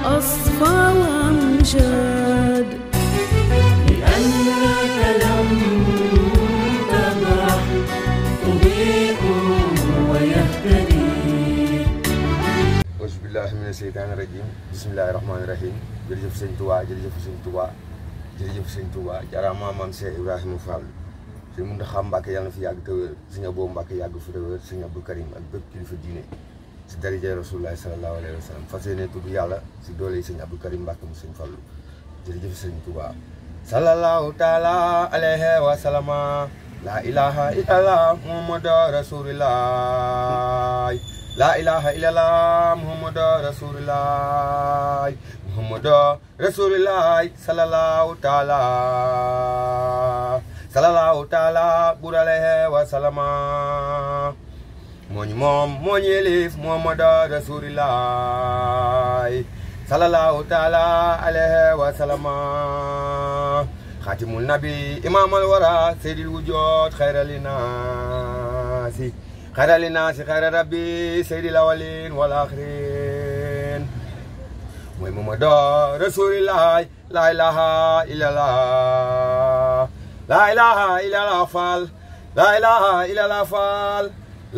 أصفى وأمجاد، لأنك لم تبرح تضيء ويهتدي. أعوذ بالله من الشيطان الرجيم. بسم الله الرحمن الرحيم. jërëjëf sëñ Touba jërëjëf sëñ Touba jërëjëf sëñ Touba jaaraama maam Cheikh Ibrahima Fall. sëñ Mountakha Mbacké yàlla na fi yàgg te wér, sëñ Abo Mbacké yàgg fi te wér, sëñ Abdou Karim ak bépp kilifa diine si daraja Rasulullah sallallahu alayhi wa sallam. fas yéene tudd yàlla si doole yi sëñ Abdou Karim Mbacké mu sëñ Fallu. jërëjëf sëñ Touba sallallahu taala alayhi wa sallama. la ilaha illallah muhammadu rasulullah. la ilaha illallah muhammadu rasulullah. muhammadu rasulullah sallallahu taala buralehe wa salama. mooñu moom mooñu yelif muhammadu rasulullah sallallahu taala alayhi wa salama. khatimul nabi imam al wara sayyidil wujud khairal linasi khairal rabbi sayyidil awwalin wal akhirin. mooy muhammadu rasulullah la ilaha illallah. la ilaha illallah fall, la ilaha illallah fall,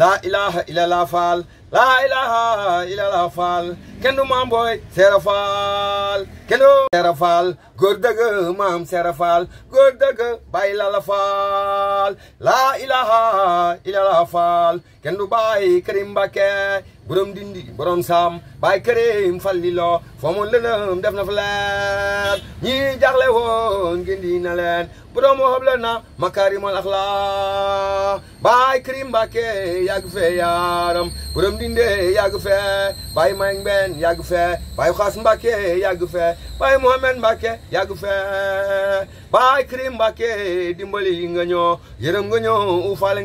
la ilaha illallah fall, la ilaha illallah fall. kenn du maam booy Seera Fall, kenn du Seera Fall, góor dëgg maam Seera Fall, góor dëgg Baay Lalla Fall. la ilaha illallah fall, kenn du Baay Karim Mbacké borom dindi borom sam. Baay Karim Fallilo foo moon lëndëm def na fa leer, ñi jaxle woon gindi na leen borom wahab la na makaarimal axlaaq. Baay Karim Mbacké yàgg fee yaaram borom dinde yàgg fee. Baay Mayang Ben yàgg fee, Baay Xaas Mbacké yàgg fee, Baay Mohamed Mbacké yàgg fee. Baay Karim Mbacké dimbali nga ñoo, yërëm nga ñoo, ufaale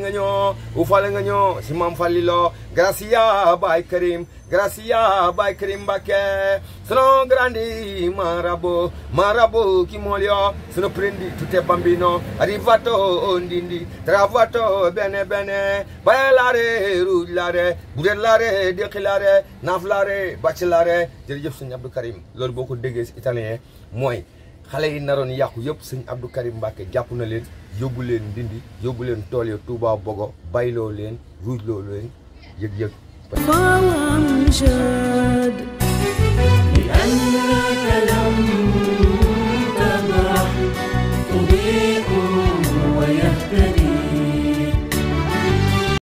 nga ñoo si Maam Fallilo. Gracia Baay Karim, gracia Baay Karim Mbacké. Sono grandi marabo chi muoio, sono prendi tutte bambino, arrivato ondindi, travato bene bene, bailare, rullare, budellare, deqilare, naflare, bachelare. jërëjëf sëñ Abdou Karim. loolu boo ko déggee si italien mooy xale yi naroon yàqu yëpp sëñ Abdou Karim Mbacké jàpp na leen, yóbbu leen Ndindi, yóbbu leen tool ya Touba Bogo, bayloo leen, ruujloo leen, yëg-yëg. وأمجاد.